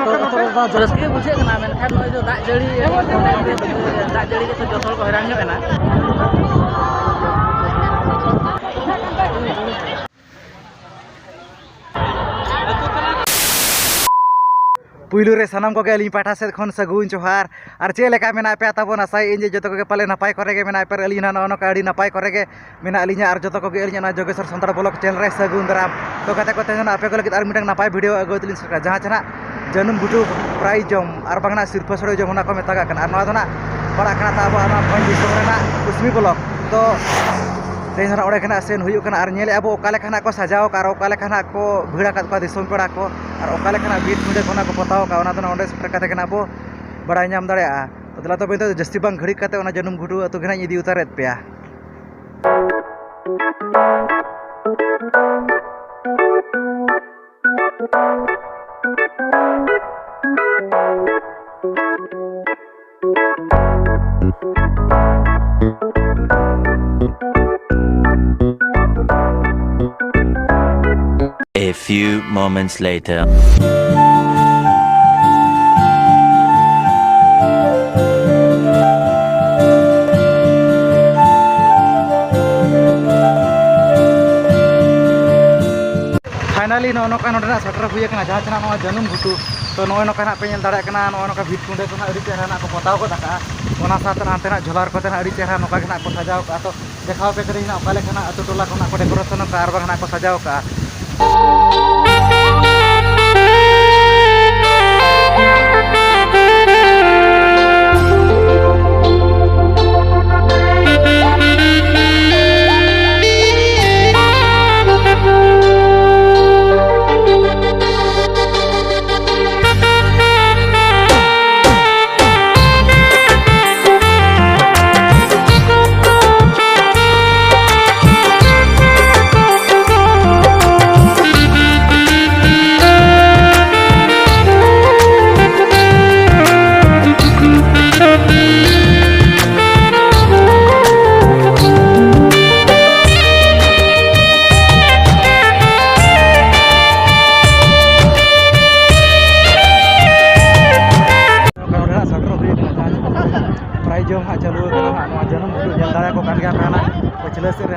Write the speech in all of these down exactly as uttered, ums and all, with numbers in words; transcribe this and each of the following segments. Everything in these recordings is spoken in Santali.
ᱨᱟᱹᱥᱠᱟᱹ ᱜᱮ ᱵᱩᱡᱷᱟᱹᱜ ᱠᱟᱱᱟ, ᱢᱮᱱᱠᱷᱟᱱ ᱱᱚᱜᱼᱚᱭ ᱡᱮ ᱫᱟᱜ ᱡᱟᱹᱲᱤ, ᱫᱟᱜ ᱡᱟᱹᱲᱤ ᱜᱮᱛᱚ ᱡᱚᱛᱚ ᱦᱚᱲ ᱠᱚ ᱦᱚᱭᱨᱟᱱ ᱧᱚᱜ ᱮᱱᱟ᱾ ᱯᱩᱭᱞᱩ ᱨᱮ ᱥᱟᱱᱟᱢ ᱠᱚᱜᱮ ᱟᱹᱞᱤᱧ ᱯᱟᱦᱴᱟ ᱥᱮᱫ ᱠᱷᱚᱱ ᱥᱟᱹᱜᱩᱱ ᱡᱚᱦᱟᱨ᱾ ᱟᱨ ᱪᱮᱫ ᱞᱮᱠᱟ ᱢᱮᱱᱟᱜ ᱯᱮᱭᱟ ᱛᱟᱵᱚᱱ? ᱟᱥᱟᱭᱮᱫ ᱟᱹᱧ ᱡᱮ ᱡᱚᱛᱚ ᱠᱚᱜᱮ ᱯᱟᱞᱮ ᱱᱟᱯᱟᱭ ᱠᱚᱨᱮ ᱜᱮ ᱢᱮᱱᱟᱜ ᱯᱮᱭᱟ᱾ ᱟᱹᱞᱤᱧ ᱦᱚᱸ ᱱᱚᱜᱼᱚ ᱱᱚᱝᱠᱟ ᱟᱹᱰᱤ ᱱᱟᱯᱟᱭ ᱠᱚᱨᱮ ᱜᱮ ᱢᱮᱱᱟᱜ ᱞᱤᱧᱟ᱾ ᱟᱨ ᱡᱚᱛᱚ ᱠᱚᱜᱮ ᱟᱹᱞᱤᱧᱟᱜ ᱱᱚᱣᱟ ᱡᱳᱜᱮᱥᱣᱚᱨ ᱥᱟᱱᱛᱟᱲ ᱵᱞᱚᱜ ᱪᱮᱱᱮᱞ ᱨᱮ ᱥᱟᱹᱜᱩᱱ ᱫᱟᱨᱟᱢ᱾ ᱛᱚ ᱜᱟᱛᱮ ᱠᱚ, ᱛᱮᱦᱮᱧ ᱫᱚ ᱟᱯᱮ ᱠᱚ ᱞᱟᱹᱜᱤᱫ ᱟᱨ ᱢᱤᱫᱴᱟᱝ ᱱᱟᱯᱟᱭ ᱵᱷᱤᱰᱤᱭᱳ ᱟᱹᱜᱩ ᱠᱟᱛᱮ ᱞᱤᱧ ᱥᱮᱴᱮᱨᱟ, ᱡᱟᱦᱟᱸ ᱪᱮ ᱱᱟᱜ ᱡᱟᱹᱱᱩᱢ ᱜᱷᱩᱴᱩ ᱯᱨᱟᱭᱤᱡᱽ ᱡᱚᱢ ᱟᱨ ᱵᱟᱝ ᱱᱟᱜ ᱥᱤᱨᱯᱟᱹ ᱥᱳᱲᱮ ᱡᱚᱢ, ᱚᱱᱟ ᱠᱚ ᱢᱮᱛᱟᱜᱟᱜ ᱠᱟᱱᱟ᱾ ᱟᱨ ᱱᱚᱣᱟ ᱫᱚ ᱱᱟᱜ ᱯᱟᱲᱟᱜ ᱠᱟᱱᱟ ᱛᱟᱵᱚ ᱱᱚᱣᱟ ᱵᱷᱚᱸᱡᱽ ᱫᱤᱥᱚᱢ ᱨᱮᱱᱟᱜ ᱠᱩᱥᱢᱤ ᱵᱞᱚᱠ᱾ ᱛᱚ ᱛᱮᱦᱮᱧ ᱫᱚ ᱱᱟᱜ ᱚᱸᱰᱮ ᱜᱮ ᱱᱟᱜ ᱥᱮᱱ ᱦᱩᱭᱩᱜ ᱠᱟᱱᱟ᱾ ᱟᱨ ᱧᱮᱞᱮᱫᱼᱟ ᱵᱚ ᱚᱠᱟ ᱞᱮᱠᱟ ᱱᱟᱜ ᱠᱚ ᱥᱟᱡᱟᱣ ᱟᱠᱟᱫ ᱟᱨ ᱚᱠᱟ ᱞᱮᱠᱟ ᱱᱟᱜ ᱠᱚ ᱵᱷᱤᱲ ᱟᱠᱟᱫ ᱠᱚᱣᱟ ᱫᱤᱥᱚᱢ ᱯᱮᱲᱟ ᱠᱚ, ᱟᱨ ᱚᱠᱟ ᱞᱮᱠᱟ ᱱᱟᱜ ᱵᱷᱤᱛ ᱯᱤᱸᱰᱟᱹ ᱠᱚ ᱱᱟᱜ ᱠᱚ ᱯᱚᱛᱟᱣ ᱟᱠᱟᱫ, ᱚᱱᱟ ᱫᱚ ᱱᱟᱜ ᱚᱸᱰᱮ ᱥᱮᱴᱮᱨ ᱠᱟᱛᱮ ᱜᱮ ᱱᱟᱜ ᱵᱚ ᱵᱟᱲᱟᱭ ᱧᱟᱢ ᱫᱟᱲᱮᱭᱟᱜᱼᱟ᱾ ᱛᱚ ᱫᱮᱞᱟ ᱛᱚᱵᱮ ᱱᱤᱛᱚᱜ ᱫᱚ ᱡᱟᱹᱥᱛᱤ ᱵᱟᱝ ᱜᱷᱟᱹᱲᱤᱡ ᱠᱟᱛᱮ ᱚᱱᱟ ᱡᱟᱹᱱᱩᱢ ᱜᱷᱩᱴᱩ ᱟᱹᱛᱩ ᱜᱮ ᱱᱟᱜ ᱤᱧ ᱤᱫᱤ ᱩᱛᱟᱹᱨᱮᱫ ᱯᱮᱭᱟ᱾ A few moments later. Finally ᱱᱚᱜᱼᱚ ᱱᱚᱝᱠᱟ ᱱᱚᱰᱮᱱᱟᱜ ᱥᱮᱴᱮᱨ ᱦᱩᱭ ᱟᱠᱟᱱᱟ, ᱡᱟᱦᱟᱸ ᱪᱮ ᱱᱟᱜ ᱱᱚᱣᱟ ᱡᱟᱹᱱᱩᱢ ᱜᱷᱩᱴᱩ᱾ ᱛᱚ ᱱᱚᱜᱼᱚᱭ ᱱᱚᱝᱠᱟ ᱱᱟᱜ ᱯᱮ ᱧᱮᱞ ᱫᱟᱲᱮᱭᱟᱜ ᱠᱟᱱᱟ, ᱱᱚᱜᱼᱚᱭ ᱱᱚᱝᱠᱟ ᱵᱷᱤᱛ ᱯᱤᱸᱰᱟᱹ ᱠᱚ ᱱᱟᱜ ᱟᱹᱰᱤ ᱪᱮᱦᱨᱟ ᱱᱟᱜ ᱠᱚ ᱯᱚᱛᱟᱣ ᱜᱚᱫ ᱟᱠᱟᱜᱼᱟ᱾ ᱚᱱᱟ ᱥᱟᱶᱛᱮ ᱦᱟᱱᱛᱮ ᱱᱟᱜ ᱡᱷᱚᱞᱟᱨ ᱠᱚᱛᱮ ᱱᱟᱜ ᱟᱹᱰᱤ ᱪᱮᱦᱨᱟ ᱱᱚᱝᱠᱟ ᱜᱮ ᱱᱟᱜ ᱠᱚ ᱥᱟᱡᱟᱣ ᱠᱟᱜᱼᱟ᱾ ᱛᱚ ᱫᱮᱠᱷᱟᱣ ᱟᱯᱮ ᱠᱟᱹᱱᱟᱹᱧ ᱱᱟᱜ ᱚᱠᱟ ᱞᱮᱠᱟ ᱱᱟᱜ ᱟᱹᱛᱩ ᱴᱚᱞᱟ ᱠᱚ ᱱᱟᱜ ᱠᱚ decoration ᱟᱠᱟᱜᱼᱟ ᱟᱨ ᱵᱟᱝ ᱱᱟᱜ ᱠᱚ ᱥᱟᱡᱟᱣ ᱠᱟᱜᱼᱟ᱾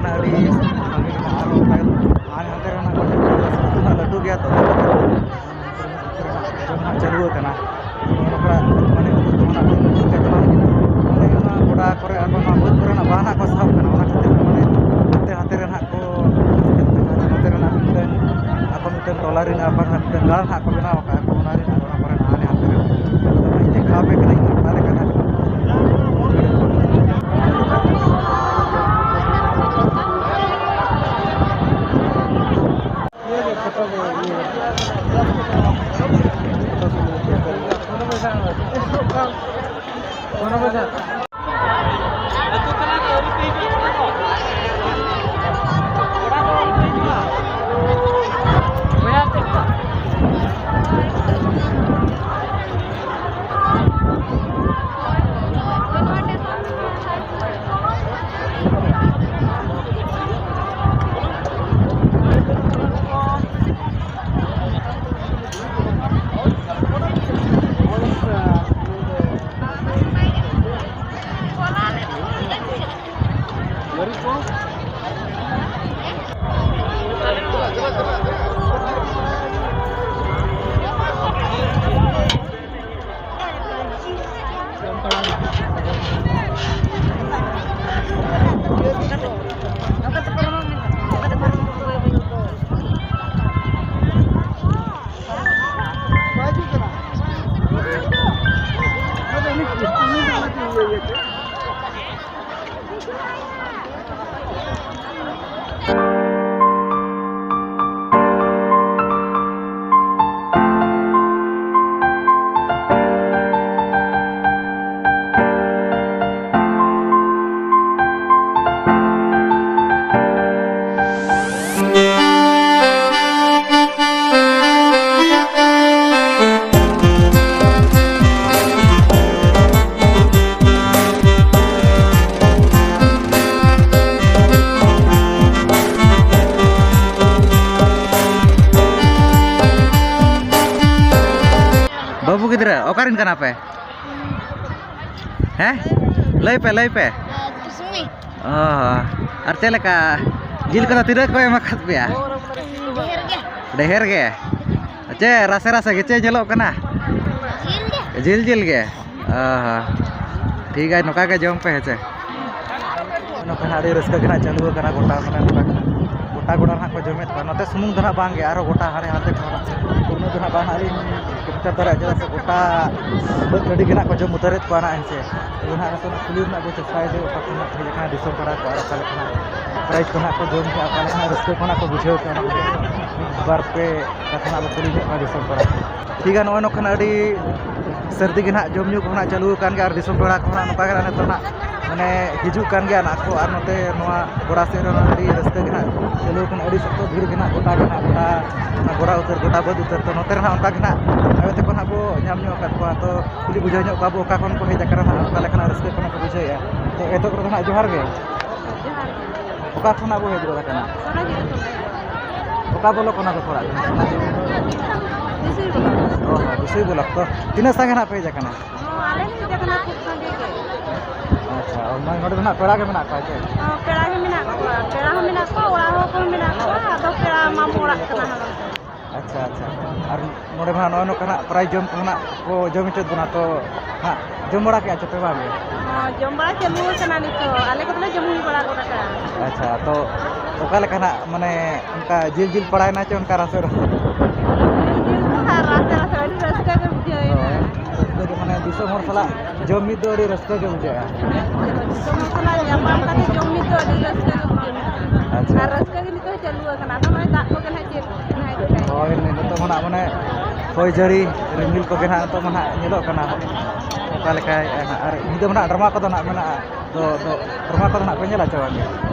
ᱟᱹᱰᱤ ᱥᱟᱸᱜᱮ ᱠᱟᱱᱟ᱾ ᱟᱨ ᱚᱱᱠᱟ ᱦᱟᱱᱮ ᱦᱟᱱᱛᱮ ᱨᱮ ᱚᱱᱟ ᱠᱚ ᱞᱟᱹᱴᱩ ᱜᱮᱭᱟ ᱛᱚ, ᱡᱚᱢ ᱦᱟᱸᱜ ᱪᱟᱹᱞᱩ ᱟᱠᱟᱱᱟ᱾ ᱱᱚᱜᱼᱚ ᱱᱚᱝᱠᱟ ᱢᱟᱱᱮ ᱩᱱᱠᱩ ᱫᱚ ᱚᱱᱟ ᱠᱚ ᱪᱟᱞᱟᱣ ᱠᱟᱱᱟ᱾ ᱢᱟᱱᱮ ᱚᱱᱟ ᱜᱚᱰᱟ ᱠᱚᱨᱮ ᱟᱨ ᱵᱟᱝ ᱱᱚᱣᱟ ᱵᱟᱹᱫᱽ ᱠᱚᱨᱮᱱᱟᱜ ᱵᱟᱦᱟ ᱱᱟᱜ ᱠᱚ ᱥᱟᱵ ᱠᱟᱱᱟ, ᱚᱱᱟ ᱠᱷᱟᱹᱛᱤᱨ ᱛᱮ ᱢᱟᱱᱮ ᱦᱟᱱᱛᱮ ᱦᱟᱱᱛᱮ ᱨᱮ ᱱᱟᱜ ᱠᱚ, ᱱᱚᱛᱮ ᱨᱮᱱᱟᱜ ᱢᱤᱫᱴᱟᱝ, ᱟᱠᱚ ᱢᱤᱫᱴᱟᱝ ᱴᱚᱞᱟ ᱨᱮᱱᱟᱜ ᱟᱯᱟᱱ ᱢᱤᱫᱴᱟᱝ ᱜᱟᱲ ᱱᱟᱜ ᱠᱚ ᱵᱮᱱᱟᱣ ᱟᱠᱟᱫᱼᱟ ᱠᱚ, ᱚᱱᱟ ᱨᱮᱱᱟᱜ ᱚᱱᱟ ᱠᱚᱨᱮ ᱦᱟᱱᱮ ᱦᱟᱱᱛᱮ ᱨᱮ᱾ ᱟᱫᱚ ᱤᱧ ᱫᱮᱠᱷᱟᱣ ᱟᱯᱮ ᱠᱟᱹᱱᱟᱹᱧ ᱚᱠᱟ ᱞᱮᱠᱟ ᱱᱟᱜ᱾ ᱵᱟᱹᱵᱩ ᱜᱤᱫᱽᱨᱟᱹ, ᱚᱠᱟᱨᱮᱱ ᱠᱟᱱᱟ ᱯᱮ? ᱦᱮᱸ? ᱞᱟᱹᱭ ᱯᱮ, ᱞᱟᱹᱭ ᱯᱮ᱾ ᱠᱤᱥᱢᱤ᱾ ᱚ, ᱟᱨ ᱪᱮᱫ ᱞᱮᱠᱟ ᱡᱤᱞ ᱠᱚᱫᱚ ᱛᱤᱱᱟᱹᱜ ᱠᱚ ᱮᱢ ᱟᱠᱟᱫ ᱯᱮᱭᱟ? ᱰᱷᱮᱨ ᱜᱮ᱾ ᱰᱷᱮᱨ ᱜᱮ? ᱪᱮᱫ ᱨᱟᱥᱮ ᱨᱟᱥᱮ ᱜᱮ ᱪᱮᱫ ᱧᱮᱞᱚᱜ ᱠᱟᱱᱟ? ᱡᱤᱞ ᱜᱮ᱾ ᱡᱤᱞ ᱡᱤᱞ ᱜᱮ? ᱚ ᱦᱚᱸ᱾ ᱴᱷᱤᱠ ᱜᱮᱭᱟ, ᱱᱚᱝᱠᱟ ᱜᱮ ᱡᱚᱢ ᱯᱮ, ᱦᱮᱸ ᱥᱮ? ᱱᱚᱝᱠᱟ ᱦᱟᱸᱜ ᱟᱹᱰᱤ ᱨᱟᱹᱥᱠᱟᱹ ᱜᱮ ᱦᱟᱸᱜ ᱪᱟᱹᱞᱩ ᱟᱠᱟᱱᱟ ᱜᱚᱴᱟ, ᱢᱟᱱᱮ ᱱᱚᱝᱠᱟ ᱜᱮ ᱦᱟᱸᱜ ᱜᱚᱴᱟ ᱜᱚᱰᱟ ᱦᱟᱸᱜ ᱠᱚ ᱡᱚᱢᱮᱫ ᱠᱚᱣᱟ᱾ ᱱᱚᱛᱮ ᱥᱩᱢᱩᱝ ᱫᱚ ᱦᱟᱸᱜ ᱵᱟᱝ ᱜᱮ, ᱟᱨᱦᱚᱸ ᱜᱚᱴᱟ ᱦᱟᱸᱰᱮ ᱦᱟᱱᱛᱮ ᱠᱷᱚᱱ ᱩᱱᱟᱹᱜ ᱫᱚ ᱦᱟᱸᱜ ᱵᱟᱝ ᱦᱟᱸᱜ ᱞᱤᱧ ᱠᱮᱯᱪᱟᱨ ᱫᱟᱲᱮᱭᱟᱜᱼᱟ, ᱪᱮᱫᱟᱜ ᱥᱮ ᱜᱚᱴᱟ ᱵᱟᱹᱫᱽ ᱴᱟᱺᱰᱤ ᱜᱮ ᱦᱟᱸᱜ ᱠᱚ ᱡᱚᱢ ᱩᱛᱟᱹᱨᱮᱫ ᱠᱚᱣᱟ ᱦᱟᱸᱜ, ᱦᱮᱸ ᱥᱮ? ᱛᱚᱵᱮ ᱦᱟᱸᱜ ᱱᱤᱛᱚᱜ ᱠᱩᱞᱤ ᱨᱮᱱᱟᱜ ᱵᱚ ᱪᱮᱥᱴᱟᱭᱟ ᱡᱮ ᱚᱠᱟ ᱠᱷᱚᱱᱟᱜ ᱦᱮᱡ ᱟᱠᱟᱱᱟ ᱫᱤᱥᱚᱢ ᱯᱟᱲᱟ ᱠᱚ, ᱟᱨ ᱚᱠᱟ ᱞᱮᱠᱟᱱᱟᱜ ᱯᱨᱟᱭᱤᱡᱽ ᱠᱚ ᱱᱟᱦᱟᱜ ᱠᱚ ᱡᱚᱢ ᱠᱮᱜᱼᱟ, ᱚᱠᱟ ᱞᱮᱠᱟᱱᱟᱜ ᱨᱟᱹᱥᱠᱟᱹ ᱠᱚ ᱱᱟᱦᱟᱜ ᱠᱚ ᱵᱩᱡᱷᱟᱹᱣ ᱠᱮᱜᱼᱟ, ᱚᱱᱟ ᱠᱚᱜᱮ ᱢᱤᱫ ᱵᱟᱨ ᱯᱮ ᱠᱟᱛᱷᱟ ᱱᱟᱦᱟᱜ ᱵᱚ ᱠᱩᱞᱤ ᱧᱚᱜ ᱠᱚᱣᱟ ᱫᱤᱥᱚᱢ ᱯᱟᱲᱟ ᱠᱚ᱾ ᱴᱷᱤᱠ ᱜᱮᱭᱟ, ᱱᱚᱜᱼᱚᱭ ᱱᱚᱝᱠᱟᱱ ᱟᱹᱰᱤ ᱥᱟᱹᱨᱫᱤ ᱜᱮ ᱱᱟᱦᱟᱜ ᱡᱚᱢ ᱧᱩ ᱠᱚ ᱱᱟᱦᱟᱜ ᱪᱟᱹᱞᱩ ᱟᱠᱟᱱ ᱜᱮᱭᱟ, ᱟᱨ ᱫᱤᱥᱚᱢ ᱯᱮᱲᱟ ᱠᱚ ᱱᱟᱦᱟᱜ ᱱᱚᱝᱠᱟ ᱜᱮ ᱱᱟᱦᱟᱜ ᱱᱤᱛᱚᱜ ᱱᱟᱦᱟᱜ ᱢᱟᱱᱮ ᱦᱤᱡᱩᱜ ᱠᱟᱱ ᱜᱮᱭᱟ ᱱᱟᱦᱟᱜ ᱠᱚ, ᱟᱨ ᱱᱚᱛᱮ ᱱᱚᱣᱟ ᱜᱚᱰᱟ ᱥᱮᱫ ᱨᱮ ᱱᱟᱦᱟᱜ ᱟᱹᱰᱤ ᱨᱟᱹᱥᱠᱟᱹ ᱜᱮ ᱱᱟᱦᱟᱜ ᱪᱟᱹᱞᱩ ᱟᱠᱟᱱᱟ, ᱟᱹᱰᱤ ᱥᱚᱠᱛᱚ ᱵᱷᱤᱲ ᱜᱮ ᱱᱟᱦᱟᱜ ᱜᱚᱴᱟ ᱜᱮ ᱱᱟᱦᱟᱜ ᱜᱚᱰᱟ, ᱚᱱᱟ ᱜᱚᱰᱟ ᱩᱛᱟᱹᱨ, ᱜᱚᱰᱟ ᱵᱟᱹᱫᱽ ᱩᱛᱟᱹᱨ᱾ ᱛᱚ ᱱᱚᱛᱮ ᱨᱮ ᱱᱟᱦᱟᱜ ᱚᱱᱠᱟ ᱜᱮ ᱱᱟᱦᱟᱜ ᱟᱭᱳ ᱛᱟᱠᱚ ᱱᱟᱦᱟᱜ ᱵᱚ ᱧᱟᱢ ᱧᱚᱜ ᱟᱠᱟᱫ ᱠᱚᱣᱟ᱾ ᱛᱚ ᱠᱩᱞᱤ ᱵᱩᱡᱷᱟᱹᱣ ᱧᱚᱜ ᱠᱚᱣᱟ ᱵᱚ, ᱚᱠᱟ ᱠᱷᱚᱱ ᱠᱚ ᱦᱮᱡ ᱟᱠᱟᱱᱟ ᱱᱟᱦᱟᱜ, ᱚᱠᱟ ᱞᱮᱠᱟᱱᱟᱜ ᱨᱟᱹᱥᱠᱟᱹ ᱠᱚ ᱱᱟᱦᱟᱜ ᱠᱚ ᱵᱩᱡᱷᱟᱹᱣᱮᱫᱼᱟ᱾ ᱛᱚ ᱮᱛᱚᱦᱚᱵ ᱨᱮᱫᱚ ᱱᱟᱦᱟᱜ ᱡᱚᱦᱟᱨ ᱜᱮ᱾ ᱡᱚᱦᱟᱨ ᱜᱮ᱾ ᱚᱠᱟ ᱠᱷᱚᱱᱟᱜ ᱵᱚ ᱦᱮᱡ ᱜᱚᱫ ᱟᱠᱟᱱᱟ? ᱥᱚᱱᱟᱡᱷᱩᱨᱤ ᱠᱷᱚᱱ ᱞᱮ ᱦᱮᱡ ᱟᱠᱟᱱᱟ᱾ ᱚᱠᱟ ᱵᱞᱚᱠ ᱠᱷᱚᱱᱟᱜ ᱯᱮ ᱯᱟᱲᱟᱜ ᱠᱟᱱᱟ? ᱥᱚᱱᱟᱡᱷᱩᱨᱤ᱾ ᱵᱤᱥᱩᱭ ᱵᱞᱚᱠ᱾ ᱚ ᱦᱚᱸ, ᱵᱤᱥᱩᱭ ᱵᱞᱚᱠ᱾ ᱛᱚ ᱛᱤᱱᱟᱹᱜ ᱥᱟᱸᱜᱮ ᱱᱟᱜ ᱯᱮ ᱦᱮᱡ ᱟᱠᱟᱱᱟ? ᱦᱚᱸ, ᱟᱞᱮ ᱞᱮ ᱦᱮᱡ ᱟᱠᱟᱱᱟ ᱠᱷᱩᱵ ᱥᱟᱸᱜᱮ ᱜᱮ᱾ ᱟᱪᱪᱷᱟ, ᱚ, ᱢᱟᱱᱮ ᱱᱚᱰᱮ ᱫᱚ ᱱᱟᱜ ᱯᱮᱲᱟ ᱜᱮ ᱢᱮᱱᱟᱜ ᱠᱚᱣᱟ ᱪᱮ? ᱦᱚᱸ, ᱯᱮᱲᱟ ᱜᱮ ᱢᱮᱱᱟᱜ ᱠᱚᱣᱟ, ᱯᱮᱲᱟ ᱦᱚᱸ ᱢᱮᱱᱟᱜ ᱠᱚᱣᱟ, ᱚᱲᱟᱜ ᱦᱚᱲ ᱠᱚᱦᱚᱸ ᱢᱮᱱᱟᱜ ᱠᱚᱣᱟ, ᱟᱫᱚ ᱯᱮᱲᱟ ᱢᱟᱢᱩ ᱚᱲᱟᱜ ᱠᱟᱱᱟ ᱦᱟᱸᱜ᱾ ᱟᱪᱪᱷᱟ, ᱟᱪᱪᱷᱟ᱾ ᱟᱨ ᱱᱚᱰᱮ ᱢᱟ ᱱᱚᱜᱼᱚᱭ ᱱᱚᱝᱠᱟ ᱱᱟᱜ ᱯᱨᱟᱭᱤᱡᱽ ᱡᱚᱢ ᱠᱚᱦᱚᱸ ᱱᱟᱜ ᱠᱚ ᱡᱚᱢ ᱦᱚᱪᱚᱭᱮᱫ ᱵᱚᱱᱟ, ᱛᱚ ᱦᱟᱸᱜ ᱡᱚᱢ ᱵᱟᱲᱟ ᱠᱮᱜᱼᱟ ᱪᱮ ᱯᱮ ᱵᱟᱝ ᱜᱮ? ᱦᱚᱸ, ᱡᱚᱢ ᱵᱟᱲᱟ ᱪᱟᱹᱞᱩ ᱟᱠᱟᱱᱟ ᱱᱤᱛᱚᱜ᱾ ᱟᱞᱮ ᱠᱚᱫᱚᱞᱮ ᱡᱚᱢ ᱦᱩᱭ ᱵᱟᱲᱟ ᱜᱚᱫ ᱟᱠᱟᱜᱼᱟ᱾ ᱟᱪᱪᱷᱟ, ᱛᱚ ᱚᱠᱟ ᱞᱮᱠᱟ ᱱᱟᱜ, ᱢᱟᱱᱮ ᱚᱱᱠᱟ ᱡᱤᱞ ᱡᱤᱞ ᱯᱟᱲᱟᱣᱮᱱᱟ ᱪᱮ ᱚᱱᱠᱟ ᱨᱟᱥᱮ ᱨᱟᱥᱮ? ᱡᱤᱞ ᱡᱤᱞ ᱫᱚ ᱟᱨ ᱨᱟᱥᱮ ᱨᱟᱥᱮ ᱟᱹᱰᱤ ᱨᱟᱹᱥᱠᱟᱹ ᱜᱮ ᱵᱩᱡᱷᱟᱹᱣ ᱮᱱᱟ᱾ ᱦᱳᱭ, ᱨᱟᱹᱥᱠᱟᱹ ᱜᱮ, ᱢᱟᱱᱮ ᱫᱤᱥᱚᱢ ᱦᱚᱲ ᱥᱟᱞᱟᱜ ᱡᱚᱢ ᱢᱤᱫ ᱫᱚ ᱟᱹᱰᱤ ᱨᱟᱹᱥᱠᱟᱹ ᱜᱮ ᱵᱩᱡᱷᱟᱹᱜᱼᱟ᱾ ᱫᱤᱥᱚᱢ ᱦᱚᱲ ᱥᱟᱞᱟᱜ ᱧᱟᱯᱟᱢ ᱠᱟᱛᱮ ᱡᱚᱢ ᱢᱤᱫ ᱫᱚ ᱟᱹᱰᱤ ᱨᱟᱹᱥᱠᱟᱹ ᱜᱮ ᱵᱩᱡᱷᱟᱹᱜᱼᱟ᱾ ᱟᱪᱪᱷᱟ᱾ ᱟᱨ ᱨᱟᱹᱥᱠᱟᱹ ᱜᱮ ᱱᱤᱛᱚᱜ ᱪᱟᱹᱞᱩ ᱟᱠᱟᱱᱟ᱾ ᱟᱫᱚ ᱱᱚᱜᱼᱚᱭ ᱫᱟᱜ ᱠᱚᱜᱮ ᱱᱟᱦᱟᱜ ᱪᱮᱫ ᱱᱟᱦᱟᱜ ᱪᱤᱠᱟᱹᱭᱟ? ᱦᱳᱭ, ᱱᱤᱛᱚᱜ ᱢᱟ ᱱᱟᱦᱟᱜ ᱢᱟᱱᱮ ᱦᱚᱭ ᱡᱟᱹᱲᱤ ᱨᱤᱢᱤᱞ ᱠᱚᱜᱮ ᱱᱟᱦᱟᱜ ᱱᱤᱛᱚᱜ ᱢᱟ ᱱᱟᱦᱟᱜ ᱧᱮᱞᱚᱜ ᱠᱟᱱᱟ᱾ ᱚᱠᱟ ᱞᱮᱠᱟᱭ ᱟᱨ ᱧᱤᱫᱟᱹ ᱢᱟ ᱱᱟᱦᱟᱜ ᱰᱨᱟᱢᱟ ᱠᱚᱫᱚ ᱱᱟᱦᱟᱜ ᱢᱮᱱᱟᱜᱼᱟ᱾ ᱛᱚ, ᱛᱚ, ᱰᱨᱟᱢᱟ ᱠᱚᱫᱚ ᱱᱟᱦᱟᱜ ᱯᱮ ᱧᱮᱞᱟ ᱪᱮ ᱵᱟᱝ ᱜᱮ?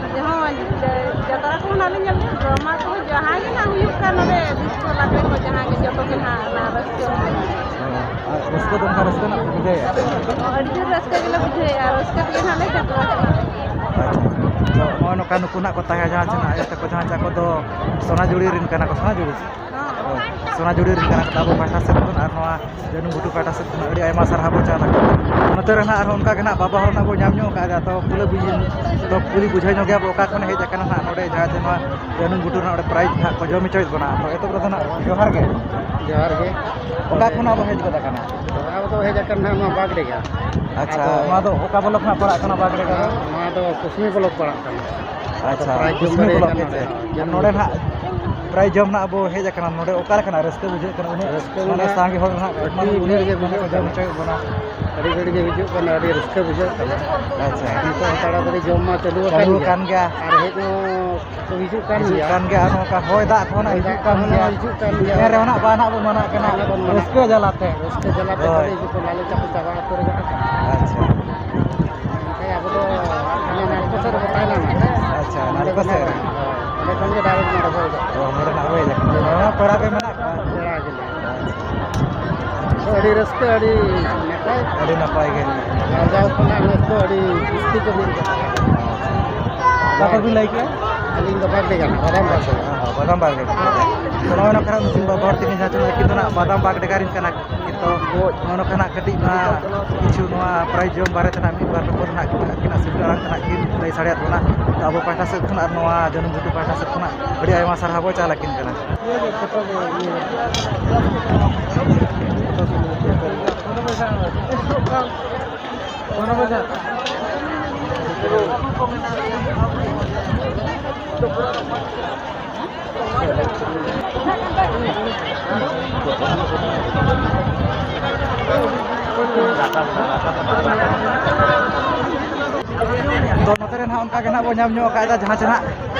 ᱦᱳᱭ, ᱡᱟᱛᱨᱟ ᱠᱚᱦᱚᱸ ᱱᱟᱦᱟᱜ ᱞᱮ ᱧᱮᱞ ᱜᱮᱭᱟ, ᱰᱨᱟᱢᱟ ᱠᱚᱦᱚᱸ ᱡᱟᱦᱟᱸ ᱜᱮ ᱱᱟᱦᱟᱜ ᱦᱩᱭᱩᱜ ᱠᱟᱱ, ᱱᱚᱰᱮ ᱰᱤᱥᱠᱳ ᱞᱟᱜᱽᱲᱮ ᱠᱚ ᱡᱟᱦᱟᱸ ᱜᱮ, ᱡᱚᱛᱚ ᱜᱮ ᱱᱟᱦᱟᱜ ᱚᱱᱟ ᱨᱟᱹᱥᱠᱟᱹ ᱢᱚᱱᱮ᱾ ᱦᱳᱭ, ᱟᱨ ᱨᱟᱹᱥᱠᱟᱹ ᱫᱚ ᱚᱱᱠᱟ ᱨᱟᱹᱥᱠᱟᱹ ᱨᱮᱱᱟᱜ ᱯᱮ ᱵᱩᱡᱷᱟᱹᱣᱮᱫᱼᱟ? ᱟᱹᱰᱤ ᱡᱳᱨ ᱨᱟᱹᱥᱠᱟᱹ ᱜᱮᱞᱮ ᱵᱩᱡᱷᱟᱹᱣᱮᱫᱼᱟ, ᱨᱟᱹᱥᱠᱟᱹ ᱛᱮᱜᱮ ᱱᱟᱦᱟᱜ ᱞᱮ ᱡᱟᱛᱨᱟ ᱠᱟᱱᱟ᱾ ᱟᱪᱪᱷᱟ, ᱛᱚ ᱱᱚᱜᱼᱚᱭ ᱱᱚᱝᱠᱟ ᱱᱩᱠᱩ ᱱᱟᱦᱟᱜ ᱠᱚ ᱛᱟᱦᱮᱸ ᱡᱟᱦᱟᱸ ᱪᱮ ᱱᱟᱦᱟᱜ ᱟᱭᱳ ᱛᱟᱠᱚ ᱡᱟᱦᱟᱸ ᱪᱮ ᱟᱠᱚ ᱫᱚ ᱥᱚᱱᱟᱡᱩᱲᱤ ᱨᱮᱱ ᱠᱟᱱᱟ ᱠᱚ, ᱥᱚᱱᱟᱡᱩᱲᱤ? ᱦᱳᱭ᱾ ᱥᱚᱱᱟᱡᱷᱩᱨᱤ ᱨᱮᱱ ᱠᱟᱱᱟ ᱠᱚ ᱟᱵᱚ ᱯᱟᱦᱴᱟ ᱥᱮᱫ ᱠᱷᱚᱱ, ᱟᱨ ᱱᱚᱣᱟ ᱡᱟᱹᱱᱩᱢ ᱜᱷᱩᱴᱩ ᱯᱟᱦᱴᱟ ᱥᱮᱫ ᱠᱷᱚᱱ ᱟᱹᱰᱤ ᱟᱭᱢᱟ ᱥᱟᱨᱦᱟᱣ ᱵᱚᱱ ᱪᱟᱞ ᱟᱠᱚ᱾ ᱱᱚᱛᱮ ᱨᱮ ᱱᱟᱦᱟᱜ ᱟᱨᱦᱚᱸ ᱚᱱᱠᱟ ᱜᱮ ᱱᱟᱦᱟᱜ ᱵᱟᱵᱟ ᱦᱚᱲ ᱱᱟᱦᱟᱜ ᱵᱚᱱ ᱧᱟᱢ ᱧᱚᱜ ᱟᱠᱟᱫᱟ, ᱛᱚ ᱠᱩᱞᱤ ᱵᱩᱡᱷᱟᱹᱣ, ᱛᱚ ᱠᱩᱞᱤ ᱵᱩᱡᱷᱟᱹᱣ ᱧᱚᱜᱮᱭᱟ ᱵᱚ ᱚᱠᱟ ᱠᱷᱚᱱ ᱦᱮᱡ ᱟᱠᱟᱱᱟ ᱱᱟᱦᱟᱜ ᱱᱚᱰᱮ, ᱡᱟᱦᱟᱸ ᱡᱮ ᱱᱚᱣᱟ ᱡᱟᱹᱱᱩᱢ ᱜᱷᱩᱴᱩ ᱨᱮᱱᱟᱜ ᱱᱚᱰᱮ ᱯᱨᱟᱭᱤᱡᱽ ᱱᱟᱦᱟᱜ ᱠᱚ ᱡᱚᱢ ᱦᱚᱪᱚᱭᱮᱫ ᱵᱚᱱᱟ᱾ ᱛᱚ ᱮᱛᱚᱦᱚᱵ ᱨᱮᱫᱚ ᱱᱟᱦᱟᱜ ᱡᱚᱦᱟᱨ ᱜᱮ᱾ ᱡᱚᱦᱟᱨ ᱜᱮ᱾ ᱚᱠᱟ ᱠᱷᱚᱱᱟᱜ ᱵᱚ ᱦᱮᱡ ᱜᱚᱫ ᱟᱠᱟᱱᱟ? ᱟᱵᱚ ᱫᱚ ᱦᱮᱡ ᱟᱠᱟᱱ ᱱᱟᱦᱟᱜ ᱱᱚᱣᱟ ᱵᱟᱜᱽᱰᱮᱜᱟ᱾ ᱟᱪᱪᱷᱟ, ᱟᱫᱚ ᱱᱚᱣᱟ ᱫᱚ ᱚᱠᱟ ᱵᱞᱚᱠ ᱨᱮᱱᱟᱜ ᱯᱟᱲᱟᱜ ᱠᱟᱱᱟ ᱵᱟᱜᱽᱰᱮᱜᱟ ᱫᱚ? ᱱᱚᱣᱟ ᱫᱚ ᱠᱩᱥᱢᱤ ᱵᱞᱚᱠ ᱯᱟᱲᱟᱜ ᱠᱟᱱᱟ᱾ ᱟᱪᱪᱷᱟ, ᱟᱫᱚ ᱯᱨᱟᱭᱤᱡᱽ ᱡᱚᱢ ᱠᱩᱥᱢᱤ ᱵᱟᱨᱭᱟ ᱵᱞᱚᱠ ᱠᱟᱱᱟ ᱦᱮᱸ ᱥᱮ? ᱱᱚᱰᱮ᱾ ᱟᱨ ᱱᱚᱰᱮ ᱱᱟᱦᱟᱜ ᱯᱨᱟᱭᱤᱡᱽ ᱡᱚᱢ ᱱᱟᱦᱟᱜ ᱵᱚ ᱦᱮᱡ ᱟᱠᱟᱱᱟ᱾ ᱱᱚᱰᱮ ᱚᱠᱟ ᱞᱮᱠᱟᱱᱟᱜ ᱨᱟᱹᱥᱠᱟᱹ ᱵᱩᱡᱷᱟᱹᱜ ᱠᱟᱱᱟ? ᱩᱱᱟᱹᱜ ᱨᱟᱹᱥᱠᱟᱹ ᱢᱟᱱᱮ ᱢᱮᱱᱟᱜᱼᱟ᱾ ᱥᱟᱸᱜᱮ ᱦᱚᱲ ᱱᱟᱦᱟᱜ ᱟᱹᱰᱤ ᱢᱟᱱᱮ ᱵᱷᱤᱲ ᱜᱮ ᱩᱱᱟᱹᱜ ᱵᱩᱡᱷᱟᱹᱜ ᱡᱚᱢ ᱠᱟᱱᱟ᱾ ᱦᱚᱪᱚᱭᱮᱫ ᱵᱚᱱᱟ᱾ ᱟᱹᱰᱤ ᱵᱷᱤᱲ ᱜᱮ ᱦᱤᱡᱩᱜ ᱠᱟᱱᱟ, ᱟᱹᱰᱤ ᱨᱟᱹᱥᱠᱟᱹ ᱵᱩᱡᱷᱟᱹᱜ ᱠᱟᱱᱟ᱾ ᱟᱪᱪᱷᱟ᱾ ᱱᱤᱛᱚᱜ ᱛᱟᱲᱟᱛᱟᱲᱤ ᱡᱚᱢ ᱢᱟ ᱪᱟᱹᱞᱩ ᱟᱠᱟᱱ ᱪᱟᱹᱞᱩ ᱜᱮᱭᱟ᱾ ᱟᱠᱟᱱ ᱜᱮᱭᱟ᱾ ᱟᱨ ᱦᱮᱡ ᱦᱚᱸ ᱠᱚ ᱦᱤᱡᱩᱜ ᱠᱟᱱ ᱦᱤᱡᱩᱜ ᱜᱮᱭᱟ᱾ ᱠᱟᱱ ᱜᱮᱭᱟ, ᱟᱨ ᱱᱚᱝᱠᱟ ᱦᱚᱭ ᱫᱟᱜ ᱠᱚᱦᱚᱸ ᱱᱟᱜ ᱦᱚᱭ ᱦᱤᱡᱩᱜ ᱫᱟᱜ ᱠᱟᱱ ᱠᱚᱦᱚᱸ ᱜᱮᱭᱟ᱾ ᱦᱤᱡᱩᱜ ᱠᱟᱱ ᱜᱮᱭᱟ᱾ ᱮᱱ ᱨᱮᱦᱚᱸ ᱱᱟᱜ ᱵᱟᱝ ᱱᱟᱜ ᱵᱚᱱ ᱢᱟᱱᱟᱜ ᱠᱟᱱᱟ᱾ ᱵᱟᱝ ᱱᱟᱜ ᱵᱚᱱ ᱢᱟᱱᱟᱜ ᱨᱟᱹᱥᱠᱟᱹ ᱠᱟᱱᱟ᱾ ᱡᱟᱞᱟᱛᱮ᱾ ᱨᱟᱹᱥᱠᱟᱹ ᱡᱟᱞᱟᱛᱮ ᱦᱳᱭ᱾ ᱠᱷᱟᱹᱞᱤ ᱦᱤᱡᱩᱜ ᱠᱚ ᱞᱟᱞᱮ ᱪᱟᱯᱮ ᱪᱟᱵᱟ ᱩᱛᱟᱹᱨ ᱟᱠᱟᱫ ᱠᱚᱣᱟ᱾ ᱟᱪᱪᱷᱟ᱾ ᱵᱟᱠᱷᱟᱡ ᱟᱵᱚ ᱫᱚ ᱚᱱᱟ ᱱᱟᱞᱠᱳ ᱥᱮᱫ ᱨᱮᱵᱚ ᱛᱟᱦᱮᱱᱟ ᱱᱟᱜ᱾ ᱟᱪᱪᱷᱟ, ᱚᱸᱰᱮ ᱱᱟᱞᱠᱳ ᱠᱷᱚᱱᱟᱜ ᱥᱮᱫ ᱨᱮ᱾ ᱦᱳᱭ, ᱚᱸᱰᱮ ᱠᱷᱚᱱ ᱜᱮ direct ᱱᱚᱰᱮ ᱵᱚ ᱦᱮᱡ ᱟᱠᱟᱱᱟ᱾ ᱚ, ᱱᱚᱰᱮ ᱱᱟᱜ ᱵᱚ ᱦᱮᱡ ᱟᱠᱟᱱᱟ᱾ ᱦᱳᱭ᱾ ᱱᱚᱣᱟ ᱯᱮᱲᱟ ᱠᱚ ᱢᱮᱱᱟᱜ ᱠᱚᱣᱟ? ᱯᱮᱲᱟ ᱜᱮ ᱱᱟᱜ᱾ ᱟᱪᱪᱷᱟ᱾ ᱛᱚ, ᱟᱹᱰᱤ ᱨᱟᱹᱥᱠᱟᱹ, ᱟᱹᱰᱤ ᱱᱟᱯᱟᱭ᱾ ᱟᱹᱰᱤ ᱱᱟᱯᱟᱭ ᱜᱮ᱾ ᱟᱨ ᱡᱟᱣ ᱠᱷᱚᱱᱟᱜ ᱱᱮᱥ ᱫᱚ ᱟᱹᱰᱤ ᱡᱟᱹᱥᱛᱤ ᱠᱚ ᱦᱩᱭ ᱠᱟᱱᱟ᱾ ᱟᱪᱪᱷᱟ᱾ ᱚᱠᱟ ᱠᱷᱚᱱ ᱵᱤᱱ ᱞᱟᱹᱭ ᱠᱮᱜᱼᱟ? ᱟᱹᱞᱤᱧ ᱫᱚ ᱵᱟᱜᱽᱰᱮᱜᱟ ᱱᱟᱜ, ᱵᱟᱫᱟᱢ ᱵᱟᱜᱽᱰᱮᱜᱟ᱾ ᱦᱚᱸ, ᱵᱟᱫᱟᱢ ᱵᱟᱜᱽᱰᱮᱜᱟ᱾ ᱛᱚ, ᱱᱚᱜᱼᱚᱭ ᱱᱚᱝᱠᱟ ᱱᱟᱜ ᱱᱩᱠᱤᱱ ᱵᱟᱵᱟ ᱦᱚᱲ ᱛᱟᱹᱠᱤᱱ ᱡᱟᱦᱟᱸ ᱛᱤᱱᱟᱹᱜ ᱟᱹᱠᱤᱱ ᱫᱚ ᱱᱟᱜ ᱵᱟᱫᱟᱢ ᱵᱟᱜᱽᱰᱮᱜᱟ ᱨᱮᱱ ᱠᱟᱱᱟ ᱠᱤᱱ᱾ ᱛᱚ, ᱱᱚᱜᱼᱚ ᱱᱚᱝᱠᱟ ᱱᱟᱜ ᱠᱟᱹᱴᱤᱡ ᱱᱚᱣᱟ ᱠᱤᱪᱷᱩ ᱱᱚᱣᱟ ᱯᱨᱟᱭᱤᱡᱽ ᱡᱚᱢ ᱵᱟᱨᱮ ᱛᱮ ᱱᱟᱜ ᱢᱤᱫ ᱵᱟᱨ ᱠᱟᱛᱷᱟ ᱱᱟᱜ ᱟᱹᱠᱤᱱᱟᱜ ᱥᱤᱵᱤᱞ ᱟᱲᱟᱝ ᱛᱮ ᱱᱟᱜ ᱠᱤᱱ ᱞᱟᱹᱭ ᱥᱟᱰᱮᱭᱟᱫ ᱵᱚᱱᱟ᱾ ᱛᱚ, ᱟᱵᱚ ᱯᱟᱦᱴᱟ ᱥᱮᱫ ᱠᱷᱚᱱ ᱟᱨ ᱱᱚᱣᱟ ᱡᱟᱹᱱᱩᱢ ᱜᱷᱩᱴᱩ ᱯᱟᱦᱴᱟ ᱥᱮᱫ ᱠᱷᱚᱱᱟᱜ ᱟᱹᱰᱤ ᱟᱭᱢᱟ ᱥᱟᱨᱦᱟᱣ ᱵᱚ ᱪᱟᱞ ᱟᱹᱠᱤᱱ ᱠᱟᱱᱟ᱾ ᱛᱚ, ᱱᱚᱛᱮ ᱨᱮ ᱱᱟᱦᱟᱜ ᱚᱱᱠᱟ ᱜᱮ ᱱᱟᱦᱟᱜ ᱵᱚ ᱧᱟᱢ ᱧᱚᱜ ᱟᱠᱟᱫᱟ, ᱡᱟᱦᱟᱸ ᱪᱮ ᱱᱟᱦᱟᱜ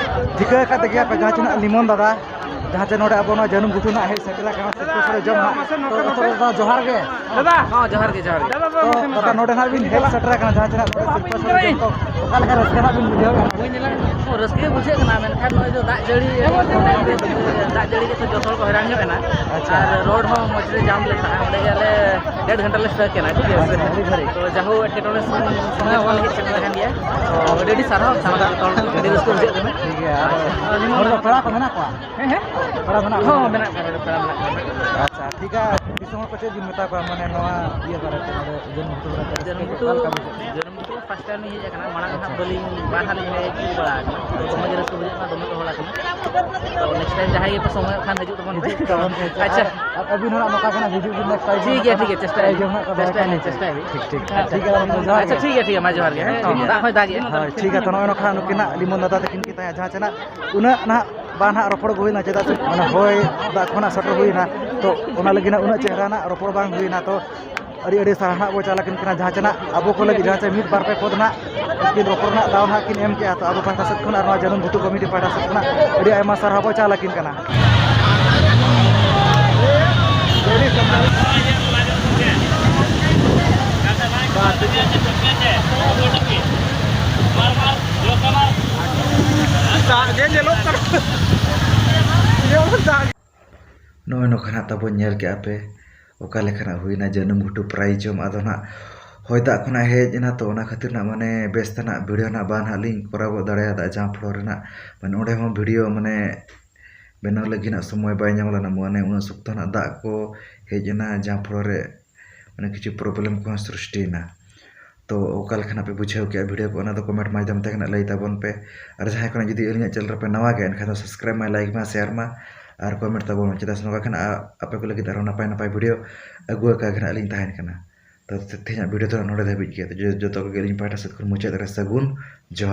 ᱴᱷᱤᱠᱟᱹ ᱟᱠᱟᱫ ᱜᱮᱭᱟ ᱯᱮ, ᱡᱟᱦᱟᱸ ᱪᱮ ᱱᱟᱦᱟᱜ ᱞᱤᱢᱚᱱ ᱫᱟᱫᱟ, ᱡᱟᱦᱟᱸ ᱪᱮ ᱱᱚᱰᱮ ᱟᱵᱚ ᱱᱚᱣᱟ ᱡᱟᱹᱱᱩᱢ ᱜᱷᱩᱴᱩ ᱱᱟᱦᱟᱜ ᱦᱮᱡ ᱥᱮᱴᱮᱨ ᱟᱠᱟᱱᱟ ᱥᱤᱨᱯᱟᱹ ᱥᱚᱲᱮ ᱡᱚᱢ ᱱᱟᱦᱟᱜ᱾ ᱛᱚ, ᱛᱚ, ᱫᱟᱫᱟ, ᱡᱚᱦᱟᱨ ᱜᱮ᱾ ᱫᱟᱫᱟ, ᱦᱚᱸ, ᱡᱚᱦᱟᱨ ᱜᱮ, ᱡᱚᱦᱟᱨ ᱜᱮ᱾ ᱛᱚ, ᱫᱟᱫᱟ, ᱱᱚᱰᱮ ᱱᱟᱦᱟᱜ ᱵᱤᱱ ᱦᱮᱡ ᱥᱮᱴᱮᱨ ᱟᱠᱟᱱᱟ, ᱡᱟᱦᱟᱸ ᱪᱮ ᱱᱟᱦᱟᱜ ᱱᱚᱰᱮ ᱥᱤᱨᱯᱟᱹ ᱥᱚᱲᱮ ᱡᱚᱢ, ᱛᱚ ᱚᱠᱟ ᱞᱮᱠᱟ ᱨᱟᱹᱥᱠᱟᱹ ᱱᱟᱦᱟᱜ ᱵᱤᱱ ᱵᱩᱡᱷᱟᱹᱣᱮᱫᱼᱟ? ᱦᱳᱭ, ᱧᱮᱞᱟ, ᱨᱟᱹᱥᱠᱟᱹ ᱜᱮ ᱵᱩᱡᱷᱟᱹᱜ ᱠᱟᱱᱟ, ᱢᱮᱱᱠᱷᱟᱱ ᱱᱚᱜᱼᱚᱭ ᱫᱚ ᱫᱟᱜ ᱡᱟᱹᱲᱤ, ᱫᱟᱜ ᱡᱟᱹᱲᱤ ᱜᱮᱛᱚ ᱡᱚᱛᱚ ᱦᱚᱲ ᱠᱚ ᱦᱚᱭᱨᱟᱱ ᱧᱚᱜ ᱮᱱᱟ᱾ ᱟᱪᱪᱷᱟ᱾ ᱟᱨ ᱨᱳᱰ ᱦᱚᱸ ᱢᱚᱡᱽ ᱨᱮ ᱡᱟᱢ ᱞᱮᱱ ᱛᱟᱦᱮᱸᱫ, ᱚᱸᱰᱮ ᱜᱮ ᱟᱞᱮ ᱰᱮᱲ ᱜᱷᱚᱱᱴᱟ ᱞᱮ stuck ᱮᱱᱟ, ᱴᱷᱤᱠ ᱜᱮᱭᱟ ᱥᱮ? ᱟᱪᱪᱷᱟ, ᱟᱹᱰᱤ ᱜᱷᱟᱹᱲᱤᱡ᱾ ᱛᱚ, ᱡᱟᱦᱳ, ᱮᱴᱠᱮᱴᱚᱬᱮ ᱥᱚᱸᱜᱮ ᱥᱚᱸᱜᱮ ᱛᱮᱞᱮ ᱦᱮᱡ ᱥᱮᱴᱮᱨ ᱟᱠᱟᱱ ᱜᱮᱭᱟ᱾ ᱛᱚ, ᱟᱹᱰᱤ ᱟᱹᱰᱤ ᱥᱟᱨᱦᱟᱣ, ᱥᱟᱱᱟᱢ ᱡᱚᱛᱚ ᱦᱚᱲ ᱠᱚ, ᱟᱹᱰᱤ ᱨᱟᱹᱥᱠᱟᱹ ᱵᱩᱡᱷᱟᱹᱜ ᱠᱟᱱᱟ᱾ ᱴᱷᱤᱠ ᱜᱮᱭᱟ, ᱟᱫᱚ ᱟᱨ ᱱᱚᱰᱮ ᱫᱚ ᱯᱮᱲᱟ ᱠᱚ ᱢᱮᱱᱟᱜ ᱠᱚᱣᱟ? ᱦᱮᱸ, ᱦᱮᱸ᱾ ᱯᱮᱲᱟ ᱢᱮᱱᱟᱜ ᱦᱚᱸ ᱠᱚᱣᱟ? ᱢᱮᱱᱟᱜ ᱠᱚᱣᱟ, ᱯᱮᱲᱟ ᱢᱮᱱᱟᱜ ᱠᱚᱣᱟ᱾ ᱟᱪᱪᱷᱟ, ᱴᱷᱤᱠ ᱜᱮᱭᱟ᱾ ᱫᱤᱥᱚᱢ ᱦᱚᱲ ᱠᱚ ᱪᱮᱫ ᱵᱤᱱ ᱢᱮᱛᱟ ᱠᱚᱣᱟ, ᱢᱟᱱᱮ, ᱱᱚᱣᱟ ᱤᱭᱟᱹ ᱵᱟᱨᱮᱛᱮ, ᱱᱚᱰᱮ ᱡᱟᱹᱱᱩᱢ ᱜᱷᱩᱴᱩ ᱵᱟᱨᱮᱛᱮ ᱨᱟᱹᱥᱠᱟᱹ ᱡᱟᱹᱱᱩᱢ ᱪᱮᱫ, ᱜᱷᱩᱴᱩ, ᱚᱠᱟ ᱞᱮᱠᱟ ᱵᱩᱡᱷᱟᱹᱜ ᱠᱟᱱᱟ? ᱡᱟᱹᱱᱩᱢ ᱜᱷᱩᱴᱩ first time ᱤᱧ ᱦᱮᱡ ᱟᱠᱟᱱᱟ, ᱢᱟᱲᱟᱝ ᱦᱟᱸᱜ ᱟᱪᱪᱷᱟ᱾ ᱵᱟᱹᱞᱤᱧ, ᱵᱟᱨ ᱦᱟᱸᱜ ᱞᱤᱧ ᱦᱮᱡ ᱵᱟᱲᱟ ᱟᱠᱟᱱᱟ᱾ ᱟᱪᱪᱷᱟ᱾ ᱫᱚᱢᱮ ᱜᱮ ᱨᱟᱹᱥᱠᱟᱹ ᱵᱩᱡᱷᱟᱹᱜ ᱠᱟᱱᱟ, ᱫᱚᱢᱮ ᱠᱚ ᱦᱚᱲ ᱟᱠᱟᱱᱟ᱾ ᱛᱚ next time ᱡᱟᱦᱟᱸᱭ ᱜᱮᱯᱮ ᱥᱚᱢᱚᱭᱚᱜ ᱠᱷᱟᱱ ᱦᱤᱡᱩᱜ ᱛᱟᱵᱚᱱ ᱯᱮ᱾ ᱦᱤᱡᱩᱜ ᱛᱟᱵᱚᱱ ᱯᱮ᱾ ᱟᱪᱪᱷᱟ᱾ ᱟᱨ ᱟᱹᱵᱤᱱ ᱦᱚᱸ ᱱᱟᱜ ᱱᱚᱝᱠᱟ ᱜᱮ ᱱᱟᱜ ᱦᱤᱡᱩᱜ ᱵᱤᱱ next time ᱴᱷᱤᱠ ᱜᱮᱭᱟ, ᱱᱟᱜ᱾ ᱴᱷᱤᱠ ᱜᱮᱭᱟ, ᱴᱷᱤᱠ ᱜᱮᱭᱟ, ᱪᱮᱥᱴᱟᱭᱟ ᱞᱤᱧ, ᱪᱮᱥᱴᱟᱭᱟ ᱞᱤᱧ᱾ ᱴᱷᱤᱠ, ᱴᱷᱤᱠ᱾ ᱟᱪᱪᱷᱟ, ᱴᱷᱤᱠ ᱜᱮᱭᱟ, ᱢᱟ ᱡᱚᱦᱟᱨ ᱜᱮ᱾ ᱟᱪᱪᱷᱟ, ᱴᱷᱤᱠ ᱜᱮᱭᱟ, ᱴᱷᱤᱠ ᱜᱮᱭᱟ, ᱢᱟ ᱡᱚᱦᱟᱨ ᱜᱮ, ᱦᱮᱸ᱾ ᱦᱳᱭ, ᱴᱷᱤᱠ ᱜᱮᱭᱟ᱾ ᱫᱟᱜ ᱦᱚᱸᱭ ᱫᱟᱜᱮᱜᱼᱟ᱾ ᱦᱳᱭ, ᱴᱷᱤᱠ ᱜᱮᱭᱟ, ᱛᱚ ᱱᱚᱜᱼᱚᱭ ᱱᱚᱝᱠᱟ ᱱᱩᱠᱤᱱᱟᱜ ᱞᱤᱢᱚᱱ ᱫᱟᱫᱟ ᱛᱟᱹᱠᱤᱱ ᱠᱤᱱ ᱛᱟᱦᱮᱸ, ᱡᱟᱦᱟᱸ ᱪᱮ ᱱᱟᱜ ᱩᱱᱟᱹᱜ ᱱᱟᱦᱟᱜ ᱵᱟᱝ ᱱᱟᱦᱟᱜ ᱨᱚᱯᱚᱲ ᱠᱚ ᱦᱩᱭᱱᱟ, ᱪᱮᱫᱟᱜ ᱥᱮ ᱢᱟᱱᱮ ᱦᱚᱭ ᱫᱟᱜ ᱠᱷᱚᱱᱟᱜ ᱥᱮᱴᱮᱨ ᱦᱩᱭᱱᱟ, ᱛᱚ ᱚᱱᱟ ᱞᱟᱹᱜᱤᱫ ᱱᱟᱜ ᱩᱱᱟᱹᱜ ᱪᱮᱦᱨᱟ ᱱᱟᱜ ᱨᱚᱯᱚᱲ ᱵᱟᱝ ᱦᱩᱭᱱᱟ᱾ ᱛᱚ ᱟᱹᱰᱤ ᱟᱹᱰᱤ ᱥᱟᱨᱦᱟᱣ ᱵᱚ ᱪᱟᱞ ᱟᱹᱠᱤᱱ ᱠᱟᱱᱟ, ᱡᱟᱦᱟᱸ ᱪᱮ ᱱᱟᱜ ᱟᱵᱚ ᱠᱚ ᱞᱟᱹᱜᱤᱫ ᱡᱟᱦᱟᱸ ᱪᱮ ᱢᱤᱫ ᱵᱟᱨ ᱯᱮ ᱯᱚᱫ ᱱᱟᱜ ᱩᱱᱠᱤᱱ ᱨᱚᱯᱚᱲ ᱨᱮᱱᱟᱜ ᱫᱟᱣ ᱱᱟᱜ ᱠᱤᱱ ᱮᱢ ᱠᱮᱜᱼᱟ᱾ ᱛᱚ ᱟᱵᱚ ᱯᱟᱦᱴᱟ ᱥᱮᱫ ᱠᱷᱚᱱ ᱟᱨ ᱱᱚᱣᱟ ᱡᱟᱹᱱᱩᱢ ᱜᱷᱩᱴᱩ ᱠᱚᱢᱤᱴᱤ ᱯᱟᱦᱴᱟ ᱥᱮᱫ ᱠᱷᱚᱱᱟᱜ ᱟᱹᱰᱤ ᱟᱭᱢᱟ ᱥᱟᱨᱦᱟᱣ ᱵᱚ ᱪᱟᱞ ᱟᱹᱠᱤᱱ ᱠᱟᱱᱟ᱾ ᱫᱟᱜ ᱜᱮ ᱧᱮᱞᱚᱜ ᱠᱟᱱᱟ᱾ ᱧᱮᱞ ᱫᱟᱜ᱾ ᱱᱚᱜᱼᱚᱭ ᱱᱚᱝᱠᱟ ᱱᱟᱜ ᱛᱟᱵᱚᱱ ᱧᱮᱞ ᱠᱮᱜᱼᱟ ᱯᱮ, ᱚᱠᱟ ᱞᱮᱠᱟᱱᱟᱜ ᱦᱩᱭᱱᱟ ᱡᱟᱹᱱᱩᱢ ᱜᱷᱩᱴᱩ prize ᱡᱚᱢ᱾ ᱟᱫᱚ ᱱᱟᱜ ᱦᱚᱭ ᱫᱟᱜ ᱠᱷᱚᱱᱟᱜ ᱦᱮᱡ ᱮᱱᱟ, ᱛᱚ ᱚᱱᱟ ᱠᱷᱟᱹᱛᱤᱨ ᱱᱟᱜ ᱢᱟᱱᱮ ᱵᱮᱥ ᱛᱮ ᱱᱟᱜ video ᱱᱟᱜ ᱵᱟᱝ ᱱᱟᱜ ᱞᱤᱧ ᱠᱚᱨᱟᱣ ᱜᱚᱫ ᱫᱟᱲᱮᱭᱟᱫᱟ ᱡᱟᱦᱟᱸ ᱯᱷᱚᱲᱚ ᱨᱮᱱᱟᱜ, ᱢᱟᱱᱮ ᱚᱸᱰᱮ ᱦᱚᱸ video ᱢᱟᱱᱮ ᱵᱮᱱᱟᱣ ᱞᱟᱹᱜᱤᱫ ᱱᱟᱜ ᱥᱚᱢᱚᱭ ᱵᱟᱭ ᱧᱟᱢ ᱞᱮᱱᱟ᱾ ᱢᱟᱱᱮ ᱩᱱᱟᱹᱜ ᱥᱚᱠᱛᱚ ᱱᱟᱜ ᱫᱟᱜ ᱠᱚ ᱦᱮᱡ ᱮᱱᱟ ᱡᱟᱦᱟᱸ ᱯᱷᱚᱲᱚ ᱨᱮ ᱢᱟᱱᱮ ᱠᱤᱪᱷᱩ problem ᱠᱚᱦᱚᱸ ᱥᱨᱤᱥᱴᱤᱭᱮᱱᱟ᱾ ᱛᱚ ᱚᱠᱟ ᱞᱮᱠᱟᱱᱟᱜ ᱯᱮ ᱵᱩᱡᱷᱟᱹᱣ ᱠᱮᱜᱼᱟ video ᱠᱚ, ᱚᱱᱟ ᱫᱚ comment ᱢᱟᱫᱽᱫᱷᱚᱢ ᱛᱮ ᱱᱟᱜ ᱞᱟᱹᱭ ᱛᱟᱵᱚᱱ ᱯᱮ᱾ ᱟᱨ ᱡᱟᱦᱟᱸᱭ ᱠᱚ ᱱᱟᱜ ᱡᱩᱫᱤ ᱟᱹᱞᱤᱧᱟᱜ channel ᱨᱮᱯᱮ ᱱᱟᱣᱟ ᱜᱮᱭᱟ, ᱮᱱᱠᱷᱟᱱ ᱫᱚ subscribe ᱢᱟᱭ, like ᱢᱟ, share ᱢᱟ, ᱟᱨ comment ᱛᱟᱵᱚᱱ ᱢᱟ, ᱪᱮᱫᱟᱜ ᱥᱮ ᱱᱚᱝᱠᱟ ᱠᱷᱟᱱ ᱟ-, ᱟᱯᱮ ᱠᱚ ᱞᱟᱹᱜᱤᱫ ᱟᱨᱦᱚᱸ ᱱᱟᱯᱟᱭ ᱱᱟᱯᱟᱭ video ᱟᱹᱜᱩ ᱟᱠᱟ ᱜᱮ ᱱᱟᱜ ᱞᱤᱧ ᱛᱟᱦᱮᱱ ᱠᱟᱱᱟ᱾ ᱛᱚ ᱛᱮᱦᱮᱧᱟᱜ video ᱫᱚ ᱱᱚᱰᱮ ᱫᱷᱟᱹᱵᱤᱡ ᱜᱮ᱾ ᱛᱚ ᱡᱚ-, ᱡᱚᱛᱚ ᱠᱚᱜᱮ ᱟᱹᱞᱤᱧ ᱯᱟᱦᱴᱟ ᱥᱮᱫ ᱠᱷᱚᱱ ᱢᱩᱪᱟᱹᱫ ᱨᱮ ᱥᱟᱹᱜᱩᱱ ᱡᱚᱦᱟᱨ᱾